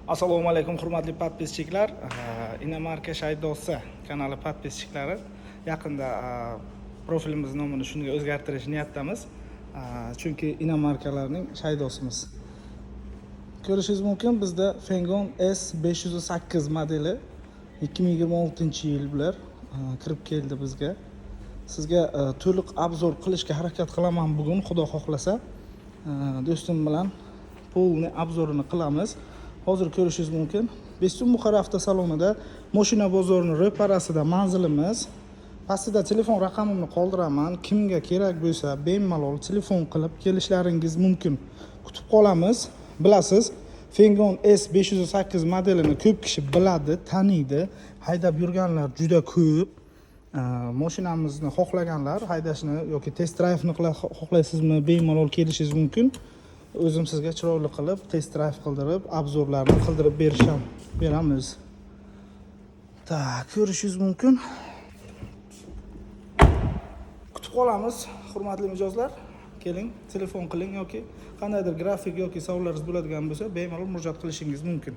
Assalomu alaykum, hurmatli подписчик lar. Inomarka shaydosi kanali подписчик lari. Yaqinda profilimiz nomini shunga o'zgartirish niyatdamiz. Chunki inomarkalarning shaydosimiz. Ko'rishingiz mumkin, bizda Fengon S508 modeli, 2026-yil bular kirib keldi bizga. Sizga to'liq обзор qilishga harakat qilaman bugun, Xudo xohlasa. Do'stim bilan полный обзор ini qilamiz. Hozir ko'rishingiz mumkin. Bestun Buxoro avtosalonida, moshina bozorini ro'parasida manzilimiz. Pastida telefon raqamimni qoldiraman. Kimga kerak bo'lsa, bemalol telefon qilib kelishlaringiz mumkin. Kutib qolamiz. Bilasiz, Fengon S508 modelini ko'p kishi biladi, taniydi. Haydab yurganlar juda ko'p. Moshinamizni xohlaganlar haydashni yoki test drive'ni xohlaysizmi, bemalol kelishingiz mumkin. O'zim sizga chiroyli qilib test drive qildirib, обзор larni qildirib beramiz. Так, ko'rishingiz mumkin. Kutib qolamiz, hurmatli mijozlar. Keling, telefon qiling yoki qandaydir grafik yoki savollaringiz bo'ladigan bo'lsa, bemalol murojaat qilishingiz mumkin.